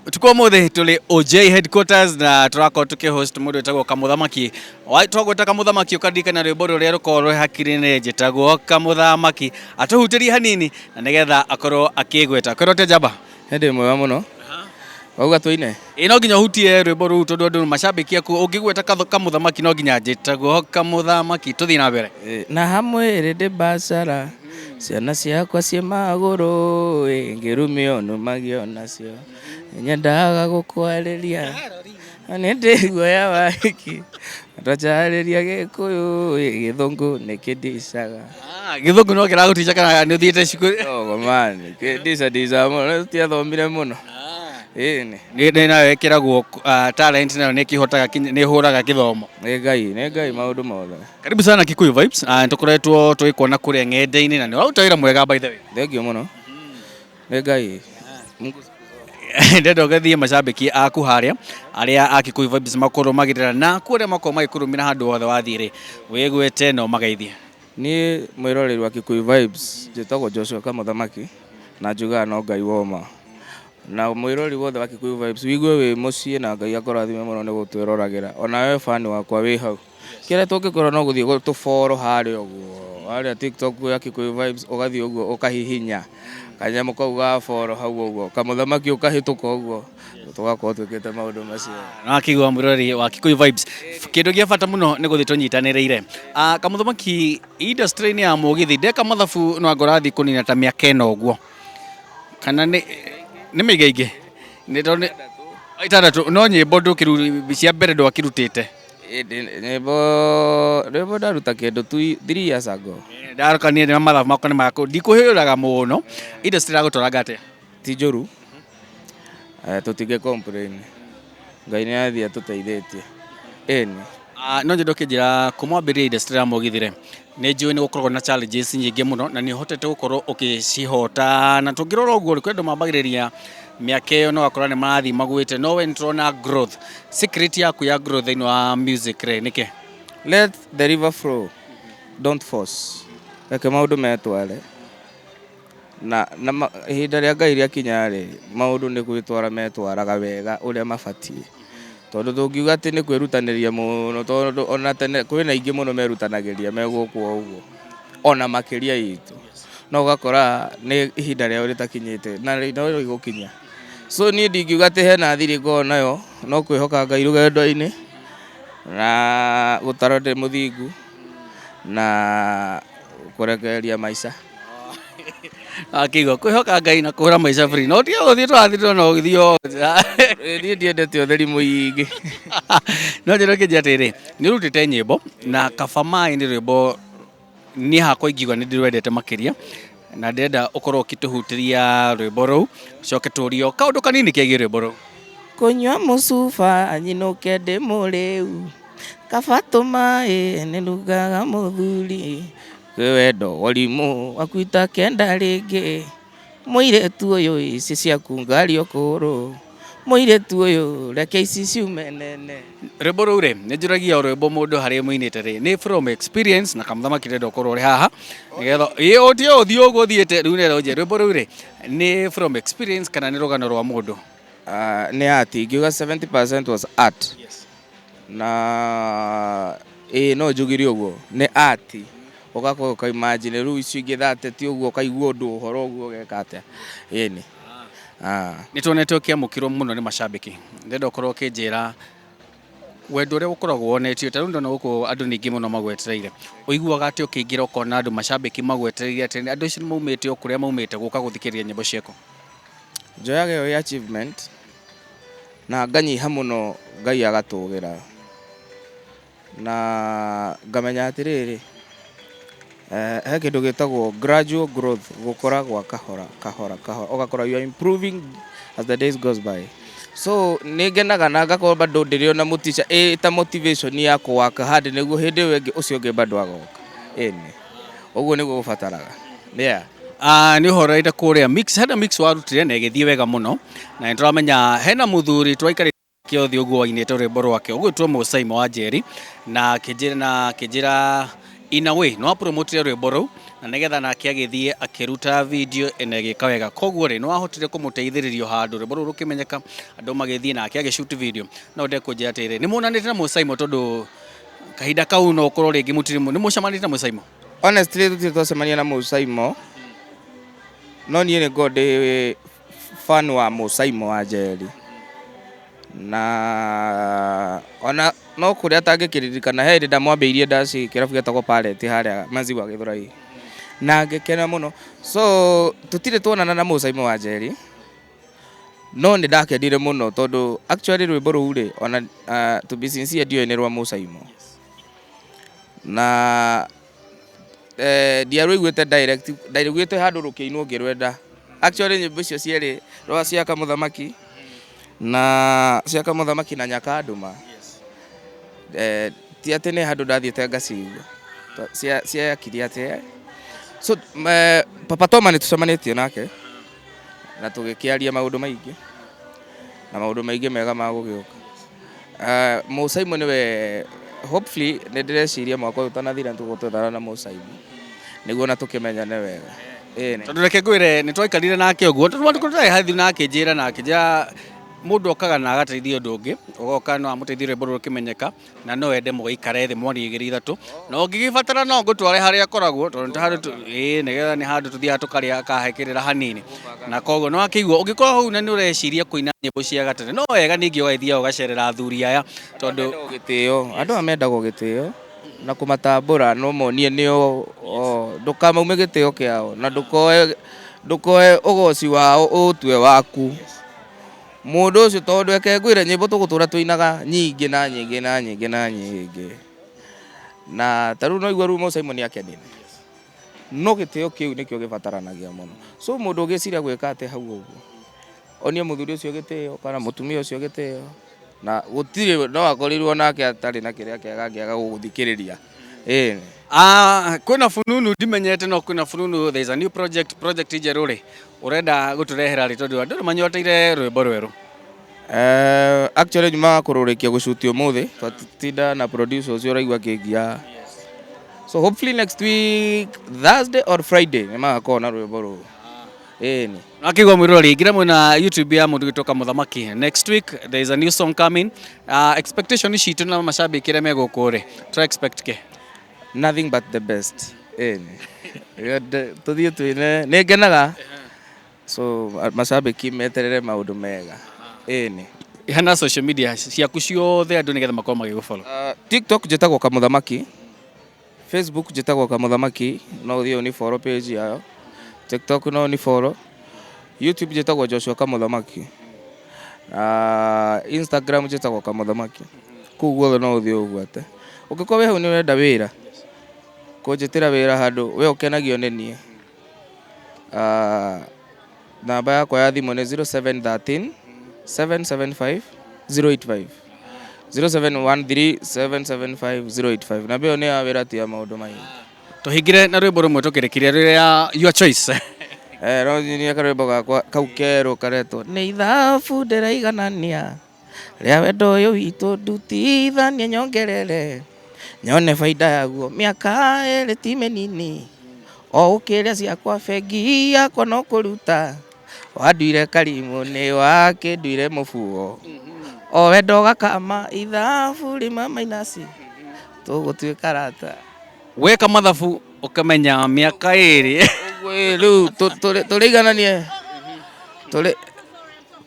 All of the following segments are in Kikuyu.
Ũtukũ wa ũmũthĩ tũrĩ OJ headquarters na tũrakorwo tũkĩhost mũndũ wĩtagwo Kamũthamaki. Twagweta Kamũthamaki ũkaririkana rwĩmbo rũrĩa rũkoragwo rwĩ hakiri-inĩ njĩtagwo Kamũthamaki. Atũhutĩrie hanini na nĩgetha akorwo akĩgweta. Kwĩrwo atĩa njamba? Hĩndĩ mwega mũno. Wauga tũine? Ĩ no nginya ũhutie rwĩmbo rũu tondũ andũ macambĩki aku ũngĩgweta Kamũthamaki no nginya njĩtagwo Kamũthamaki. Tũthiĩ na mbere. Na hamwe rĩndĩ bacara ciana ciakwa ciĩ magũrũ ĩ, ngĩrumio numagio nacio nyendaga gũkwarĩria nĩ ndĩ guoya wa hiki twacarĩria gĩkũyũ ĩ, gĩthũngũ nĩ kĩndicaga. Ah, gĩthũngũ no kĩragũtica kana nĩ ũthiĩte cukuru? Ogo mani kĩndica ndicaga mũno, tũtiathomire mũno. Ĩni. Nĩ nayo ĩkĩragwo talent nayo nĩ ĩkĩhotaga nĩ ĩhũraga kĩthomo. Nĩ Ngai, nĩ Ngai maũndũ mothe. Karibu sana Kikuyu Vibes. Nĩtũkoretwo tũgĩkuona kũrĩa ng'enda-inĩ na nĩ ũraruta wĩra mwega by the way. Thank you mũno. Nĩ Ngai. Mungu. Ndenda ũgathiĩ macambĩki aku harĩa arĩa a Kikuyu Vibes makorwo magĩrĩra na ku arĩa makorwo magĩkũrũmĩra handũ hothe wathiĩ rĩ wĩgwĩte na ũmageithie. Niĩ mwĩroreri wa Kikuyu Vibes njĩtagwo Joshua Kamũthamaki na njugaga no Ngai woma. Na mwĩroreri wothe wa Kikuyu Vibes wigue wĩ mũciĩ na Ngai akũrathime mũno nĩ gũtwĩroragĩra. Ona we fan wakwa wĩ hau. Kĩrĩa tũngĩkorwo no gũthiĩ gũtũboro harĩa ũguo harĩa TikTok ya Kikuyu Vibes ũgathiĩ ũguo ũkahihinya kanyamũ kau ga follow hau ũguo kamũthamaki ũkahĩtũka ũguo tũgakorwo twĩkĩte maũndũ macio. Na akĩigua mwĩroreri wa Kikuyu Vibes kĩndũ gĩa bata mũno nĩ gũthiĩ tũnyitanĩrĩire. Kamũthamaki industry-inĩ ya mũgithi ndeka mathabu no anga ũrathiĩ kũnina ta mĩaka ĩno ũguo kana nĩ mĩigaingĩ nĩ tondũ nĩ ĩtandatũ no nyĩmbo ndũkĩru cia mbere ndwakĩrutĩte. Nyĩmbo rwĩmbo ndaruta kĩndũ 3 years ago. Ndarokanie nĩ mathabu makwa nĩ makũ ndikũhĩũraga mũno industry ĩragũtwaraga atĩa? Ti njũru, tũtingĩ complain. Ngai nĩ athiĩ atũteithĩtie. Ĩni. No nyende ũkĩnjĩra kuma wambĩrĩria industry ya mũgithi rĩ nĩ njũĩ nĩ gũkoragwo na challenges nyingĩ mũno na nĩ ũhotete gũkorwo ũkĩcihota na tũngĩrora ũguo rĩ kwĩ andũ mambagĩrĩria mĩaka ĩyo no akora nĩ marathiĩ magwĩte no we nĩ tũrona growth. Secret yaku ya growth thĩinĩ wa music rĩ nĩkĩ? Let the river flow, don't force. Reke maũndũ metware. Na ihinda rĩa Ngai rĩakinya rĩ, maũndũ nĩ gwĩtwara metwaraga wega ũrĩa mabatiĩ. Tondũ tũngiuga atĩ nĩ kwĩrutanĩria mũno tondũ ona tene kwĩna aingĩ mũno merutanagĩria me gũkũ o ũguo ona makĩria itũ. No ũgakora nĩ ihinda rĩao rĩtakinyĩte na no rĩgũkinya. So niĩ ndingiuga atĩ hena thiri ngoragwo nayo no kwĩhoka Ngai rũgendo-inĩ na gũtarwo ndĩ mũthingu na kũrekereria maica. Akĩigua kwĩhoka Ngai na kũhũra maica free no tiga gũthiĩ tũrathiĩ tũrona ũgĩthiĩ o Niĩ ndiendete ũtheri mũingĩ. No njĩra ũkĩnjĩra atĩrĩrĩ nĩ ũrutĩte nyĩmbo na kaba maĩ nĩ rwĩmbo niĩ hakwa ingiuga nĩ ndĩrwendete makĩria na ndĩrenda ũkorwo ũkĩtũhutĩria rwĩmbo rũu coke tũrio kaũndũ kanini kegiĩ rwĩmbo rũu. Kũnyua mũcuba nyinũke ndĩ mũrĩu kaba tũmaĩ nĩ ndugaga mũthuri kwĩ wendo ũrimũ waku itakenda rĩngĩ mũirĩtu ũyũ ici ciaku ngari ũkũrũ mũirĩtu ũyũ reke ici ciume nene. Rwĩmbo rũu rĩ nĩ njũragia o rwĩmbo mũndũ harĩa mũinĩte rĩ nĩ from experience na kamũthamaki ndĩrenda ũkorwo ũrĩ haha nĩgetha ĩ ũtige ũthiĩ ũguo ũthiĩte rĩu nĩgetha ũnjĩre rwĩmbo rũu rĩ nĩ from experience kana nĩ rũgano rwa mũndũ? Nĩ art, ingiuga 70% was art. Na ĩĩ no njugire ũguo nĩ art ũgakorwo ũka imagine rĩu icio ingĩ thate ti ũguo ũkaigua ũndũ ũhoro ũguo ũgeka atĩa ĩni. Nĩ tuonete ũkĩamũkĩrwo mũno nĩ macambĩki ndĩrenda ũkorwo ũkĩnjĩra wendo ũrĩa ũkoragwo wonetio ta rĩu ndona gũkũ andũ nĩ aingĩ mũno magwetereire ũiguaga atĩ ũkĩingĩra ũkona andũ macambĩki magwetereire atĩ andũ acio nĩ maumĩte o kũrĩa maumĩte gũka gũthikĩrĩria nyĩmbo ciaku? Njoyaga ĩyo ĩ achievement na nganyiha mũno Ngai agatũgĩra na ngamenya atĩrĩrĩ he kĩndũ gĩtagwo gradual growth gũkũra gwa kahora kahora kahora ũgakora you are improving as the days goes by. So nĩ ngenaga na ngakorwo bado ndĩrĩ ona motisha ĩ ta motivation ya kũ work hard nĩguo hĩndĩ ĩyo ĩngĩ ũcio ũngĩ bado agoka. Ĩni ũguo nĩguo gũbataraga yeah. Nĩ ũhoreire kũrĩa mix hena mix warutire na ĩgĩthiĩ wega mũno na nĩ tũramenya hena mũthuri twaikarĩte kĩothi ũguo wainĩte rwĩmbo rwake ũgwĩtwo Mũsaimo wa Njeri na akĩnjĩra in a way no apromotire rwĩmbo rũu. Na nĩgetha nake agĩthiĩ akĩruta video ĩna ĩgĩka wega. Koguo rĩ, nĩ wahotire kũmũteithĩrĩrio handũ rwĩmbo rũu rũkĩmenyeka, andũ magĩthiĩ nake agĩshoot video. No ndekũnjĩra atĩrĩrĩ, nĩ muonanĩte na Mũsaimo? Tondũ kahinda kau no ũkorwo rĩngĩ mũtirĩ nĩ mũcemanĩtie na Mũsaimo? Honestly, tũtirĩ twacemania na Mũsaimo, no niĩ nĩ ngoragwo ndĩ fan wa Mũsaimo wa Njeri, na ona no kũrĩa atangĩkĩririkana, he hĩndĩ ndamwambĩirie ndaci kĩrabu gĩetagwo Pallet harĩa Maziwa Gĩthũrai, na ngĩkena mũno. So tũtirĩ tuonana na Mũsaimo wa Njeri, no nĩ ndakenire mũno tondũ actually rwĩmbo rũu rĩ, ona to be sincere, ndiũĩ nĩ rwa Mũsaimo, na ndiarũiguĩte direct, ndaiguĩte handũ rũkĩinwo ngĩrwenda. Actually nyĩmbo icio cierĩ, rwa Ciaka Mũthamaki na Ciaka Mũthamaki na Nyakandũma, ti atĩ nĩ handũ ndathiĩte ngacigua ciakirie atĩ. So Papa Toma nĩ tũcemanĩtie nake na tũgĩkĩaria maũndũ maingĩ na maũndũ maingĩ mega ma gũgĩũka. Mũsaimo nĩwe, hopefully nĩ ndĩreciria mwaka ũyũ ũtanathira nĩ tũgũtwethana na Mũsaimo nĩguo na tũkĩmenyane wega. Ĩĩ. Tondũ reke ngwĩre, nĩ twaikarire nake ũguo, tondũ twarĩ hathiu nake njĩra na akĩnjĩra mũndũ okaga na agateithia ũndũ ũngĩ, ũgoka no amũteithie rwĩmbo rũrũ rũkĩmenyeka, na no ende mũgaikare thĩ mwarie igĩrĩ ithatũ, na ũngĩgĩbatara no ngũtware harĩa akoragwo, tondũ nĩ handũ ĩĩ, nĩgetha nĩ handũ tũthiaga tũkarĩa akahekĩrĩra hanini. Na koguo nĩ wakĩigua ũngĩkorwo hau na nĩ ũreciria kũina nyĩmbo cia gatene, no wega ningĩ ũgagĩthiaga ũgacerera athuri aya, tondũ mendagwo gĩtĩo, andũ aya mendagwo gĩtĩo na kũmatambũra, no monie nĩo ndũkamaume gĩtĩo kĩao na ndũkoe ũgoci wao ũtue waku mũndũ ũcio, tondũ eke ngwĩre nyĩmbo tũgũtũra tũinaga nyingĩ na nyingĩ na nyingĩ na nyingĩ. Na ta rĩu no igua rĩu Mũsaimo nĩ akenire, no gĩtĩo kĩu nĩkĩo gĩbataranagia mũno. So mũndũ ũgĩciria gwĩka atĩ hau ũguo, onie mũthuri ũcio gĩtĩo kana mũtumia ũcio gĩtĩo, na gũtirĩ no akorirwo nake atarĩ na kĩrĩa kĩega angĩaga gũgũthikĩrĩria, ĩĩ. Ah, kwĩna fununu ndimenyete, no kwĩna fununu there is a new project njerũ rĩ, ũrenda gũtũrehera rĩ? Tondũ andũ nĩ manyoteire rwĩmbo rwerũ. Actually nyuma kũrũrĩkia gũcuti ũmũthĩ, twatinda na producer ũcio ũraigua kĩngia, so hopefully next week Thursday or Friday nĩ magakorwo na rwĩmbo rũu, ĩĩ. Akigwa mwirori ngira mwena YouTube ya mundu gitoka Muthamaki, next week there is a new song coming. Expectation citũ na mashabiki arĩa me gũkũ rĩ, try expect ke? Nothing but the best, ĩĩ. Tũthiĩ twĩne nĩ ngenaga, so macambĩki meterere maũndũ mega, ĩĩ. Hana social media ciaku ciothe andũ nĩgetha makorwo magĩgũfollow. TikTok njĩtagwo Kamũthamaki, Facebook njĩtagwo Kamũthamaki, no ũthiĩ ũni follow page yayo. TikTok no ũni follow. YouTube njĩtagwo Joshua Kamũthamaki. Instagram njĩtagwo Kamũthamaki. Kũu guothe no ũthiĩ ũgwate. Ũngĩkorwo wĩ hau nĩ ũrenda wĩra, kũnjĩtĩra wĩra handũ we ũkenagio nĩ niĩ. Namba yakwa ya thimũ nĩ 0713 775 085, 0713 775 085. Namba ĩyo nĩ ya wĩra, ti ya maũndũ maingĩ. Tũhingire na rwĩmbo rũmwe tũkĩrĩkirie rĩrĩa your choice. Eh, no nyinie karwĩmbo gakwa kau kerũ karetwo nĩ ithabu ndĩraiganania rĩa wendo ũyũ witũ, ndutithanie nyongerere nyone baida yaguo, mĩaka 2 ti mĩnini, o ũkĩrĩa ciakwa bengi yakwa no kũruta wanduire karimũ nĩ wakĩnduire mũbuo o wendo gakama ithabu rĩma mainasi tũgũtuĩka rata. Weka mathabu ũkamenya mĩaka 2. Ũguo ĩ, rĩu tũrĩigananie tũrĩ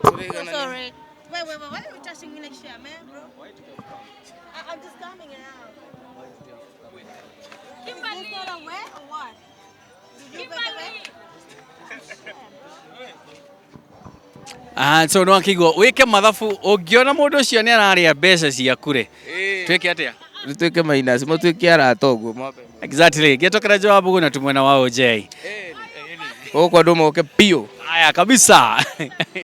So sorry. Wait, wait, wait. Why are you touching me like shit, man, bro? I'm just coming around. Is this not a way or what? Did you break away? Ah, so no akigwo wike mathabu ũngĩona mũndũ ũcio nĩ ararĩa mbeca ciaku rĩ, twĩke atĩa? Tuĩke mainasi, mũtuĩke arata ũguo mwambe. Exactly, gĩtokera jawabu na tumwena wa OJ. Gũkũ andũ moke biũ. Haya kabisa.